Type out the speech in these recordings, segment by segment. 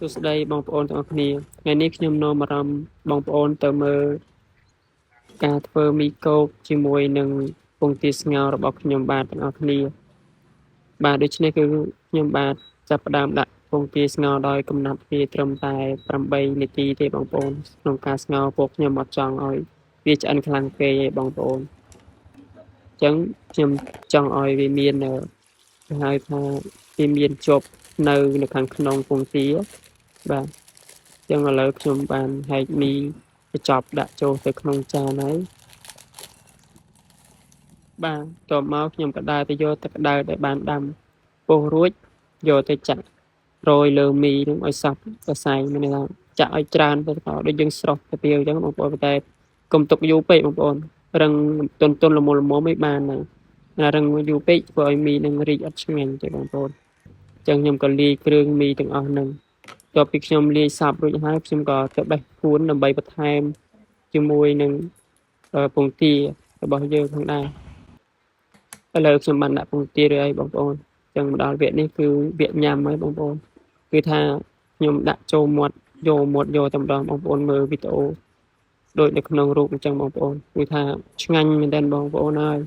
សួស្តីបងប្អូនទាំងអស់គ្នាថ្ងៃនេះខ្ញុំនាំអារម្មណ៍បងប្អូនទៅមើលការធ្វើមីគោកជាមួយនឹងពងទាស្ងោររបស់ខ្ញុំបាទទាំងអស់គ្នាបាទដូច្នេះគឺខ្ញុំបាទចាប់ផ្ដើមដាក់ពងទាស្ងោរដោយកំណត់វាត្រឹមតែ8នាទីទេបងប្អូនក្នុងការស្ងោរពួកខ្ញុំអត់ចង់ឲ្យវាឆ្អិនខ្លាំងពេកទេបងប្អូនអញ្ចឹងខ្ញុំចង់ឲ្យវាមានគេហៅថាវាមានជាប់នៅខាងក្នុងពងទាបាទអញ្ចឹងឥឡូវខ្ញុំបានហែកមីកញ្ចប់ដាក់ចូលទៅក្នុងចានហើយបាទតបមកខ្ញុំក៏ដើរទៅយកទឹកក្តៅដែលបានដាំពោះរួចយកទៅចាក់រោយលើមីនឹងឲ្យសព្វសរសៃមានន័យថាចាក់ឲ្យច្រើនទៅដូចយើងស្រុះកាទៀវអញ្ចឹងបងប្អូនតែកុំទុកយូរពេកបងប្អូនរឹងទន់ទន់ល្មមល្មមឲ្យបានណារឹងយូរពេកធ្វើឲ្យមីនឹងរីកអត់ឆ្ងាញ់ទេបងប្អូនអញ្ចឹងខ្ញុំក៏លាយគ្រឿងមីទាំងអស់ហ្នឹងតទៅពីខ្ញុំលាយសព្វរួចហើយខ្ញុំក៏ទៅបេះគួនដើម្បីបន្ថែមជាមួយនឹងពងទារបស់យើងផងដែរឥឡូវខ្ញុំបានដាក់ពងទារួចហើយបងប្អូនចឹងមកដល់វគ្គនេះគឺវគ្គញ៉ាំហើយបងប្អូនគឺថាខ្ញុំដាក់ចូលមាត់យកមាត់យកតែម្ដងបងប្អូនមើលវីដេអូដូចនៅក្នុងរូបអញ្ចឹងបងប្អូនគឺថាឆ្ងាញ់មែនទែនបងប្អូនហើយ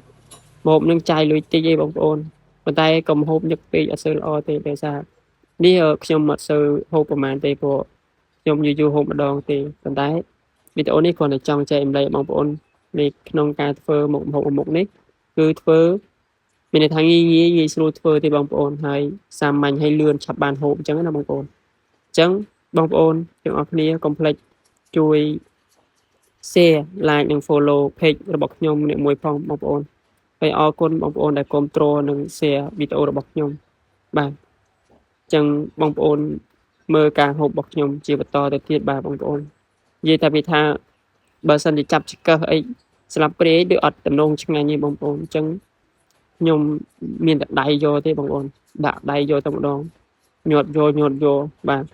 ម្ហូបនឹងចាយលុយតិចឯងបងប្អូនប៉ុន្តែកុំហូបញឹកពេកអត់សូវល្អទេដោយសារនេះខ្ញុំអត់សូវហូបប្រហែលទេព្រោះខ្ញុំយូរយូរហូបម្ដងទេប៉ុន្តែវីដេអូនេះគ្រាន់តែចង់ចែករំលែកបងប្អូនในក្នុងការធ្វើមុខម្ហូបមុខនេះគឺធ្វើមានន័យថាងាយងាយងាយស្រួលធ្វើទេបងប្អូនហើយសាមញ្ញហើយលឿនឆាប់បានហូបអញ្ចឹងណាបងប្អូនអញ្ចឹងបងប្អូនទាំងអស់គ្នាកុំភ្លេចជួយ share like និង follow page របស់ខ្ញុំម្នាក់មួយផងបងប្អូនហើយអរគុណបងប្អូនដែលគាំទ្រនិង share វីដេអូរបស់ខ្ញុំបាទអញ្ចឹងបងប្អូនមើលការហូបរបស់ខ្ញុំជាបន្តទៅទៀតបាទបងប្អូននិយាយតែពីថាបើសិនជាចាប់ឆ្កឹះអីស្លាប់ព្រាយដូចអត់តំណងឆ្ងាញ់ទេបងប្អូនអញ្ចឹងខ្ញុំមានតែដៃយកទេបងប្អូនដាក់ដៃយកតែម្ដងញាត់យកញាត់យកបាទ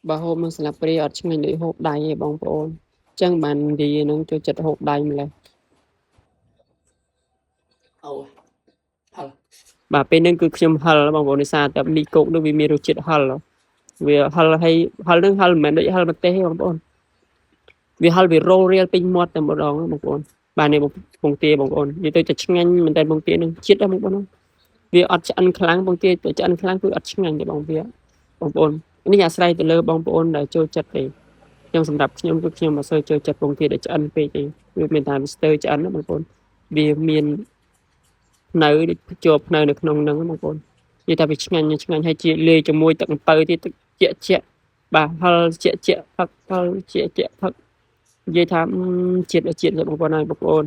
បើហូបនឹងស្លាបព្រាអត់ឆ្ងាញ់ដូចហូបដៃទេបងប្អូនអញ្ចឹងបាននិយាយនឹងចូលចិត្តហូបដៃម្ល៉េះ អូហឹល បាទពេលហ្នឹងគឺខ្ញុំហឹលបងប្អូនដោយសារតែមីគោកនោះវាមានរសជាតិហឹលវាហឹលហើយហឹលហ្នឹងហឹលមិនមែនដូចហឹលម្ទេសទេបងប្អូនវាហឹលវារោរៀលពេញមាត់តែម្ដងបងប្អូនបាទនេះពងទាបងប្អូននិយាយទៅតែឆ្ងាញ់មែនតើពងទានឹងជាតិដែរបងប្អូនវាអត់ឆ្អិនខ្លាំងពងទាតែឆ្អិនខ្លាំងគឺអត់ឆ្ងាញ់ទេបងវាបងប្អូននេះអាស្រ័យទៅលើបងប្អូនដែលចូលចិត្តទេខ្ញុំសម្រាប់ខ្ញុំគឺខ្ញុំអត់សូវចូលចិត្តពងទាដែលឆ្អិនពេកទេវាមានថាវាស្ទើរឆ្អិនណាបងប្អូនវាមាននៅជាប់នៅក្នុងហ្នឹងបងប្អូននិយាយថាវាឆ្ងាញ់ឆ្ងាញ់ហើយជាលាយជាមួយទឹកអំពៅទៀតទឹកជាក់ជាក់បាទហឹលជាក់ជាក់ផឹកហឹលជាក់ជាក់ផឹកនិយាយថាជាតិជាតិបងប្អូនហើយបងប្អូន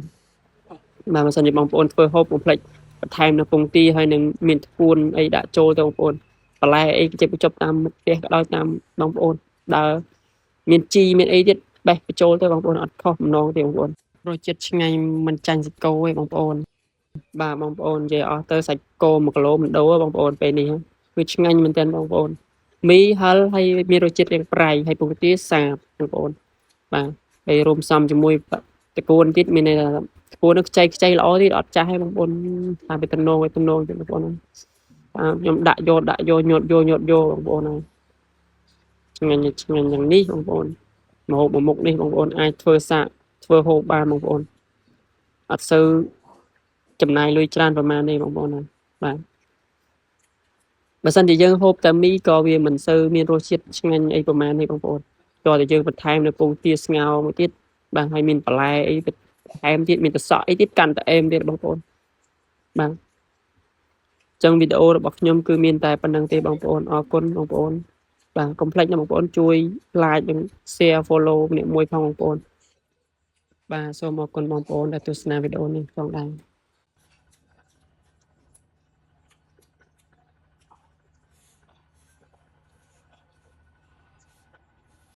បាទបើសិនជាបងប្អូនធ្វើហូបកុំភ្លេចបន្ថែមនៅពងទាហើយនឹងមានធ្គួនអីដាក់ចូលទៅបងប្អូនបន្លែអីជិបបញ្ចុបតាមមុខផ្ទះក៏ដោយតាមបងប្អូនដើរមានជីមានអីទៀតបេះបញ្ចូលទៅបងប្អូនអត់ខុសបំណងទេបងប្អូនរសជាតិឆ្ងាញ់មិនចាញ់សាច់គោទេបងប្អូនបាទបងប្អូននិយាយអស់ទៅសាច់គោ1គីឡូមិនដូរបងប្អូនពេលនេះគឺឆ្ងាញ់មែនទែនបងប្អូនមីហឹលហើយមានរសជាតិរាងប្រៃហើយពងទាសាបបងប្អូនបាទហើយរួមផ្សំជាមួយតកួនទៀតមានន័យថាតកួននឹងខ្ចីខ្ចីល្អទៀតអត់ចាស់ទេបងប្អូនតាមពីតំណងឲ្យតំណងទៀតបងប្អូនបាទខ្ញុំដាក់យកដាក់យកញាត់យកញាត់យកបងប្អូនហើយឆ្ងាញ់ឆ្ងាញ់យ៉ាងនេះបងប្អូនម្ហូបមួយមុខនេះបងប្អូនអាចធ្វើសាកធ្វើហូបបានបងប្អូនអត់សូវចំណាយលុយច្រើនប្រហែលទេបងប្អូនណាបាទបើសិនជាយើងហូបតែមីក៏វាមិនសូវមានរសជាតិឆ្ងាញ់អីប្រហែលទេបងប្អូនតោះតែយើងបន្ថែមនៅពងទាស្ងោរមួយទៀតបាទហើយមានបន្លែអីបន្ថែមទៀតមានត្រសក់អីទៀតកាន់តែអេមទៀតបងប្អូនបាទចឹងវីដេអូរបស់ខ្ញុំគឺមានតែប៉ុណ្្នឹងទេបងប្អូនអរគុណបងប្អូនបាទកុំភ្លេចណាបងប្អូនជួយ like និង share follow ម្នាក់មួយផងបងប្អូនបាទសូមអរគុណបងប្អូនដែលទស្សនាវីដេអូនេះផងដែរ។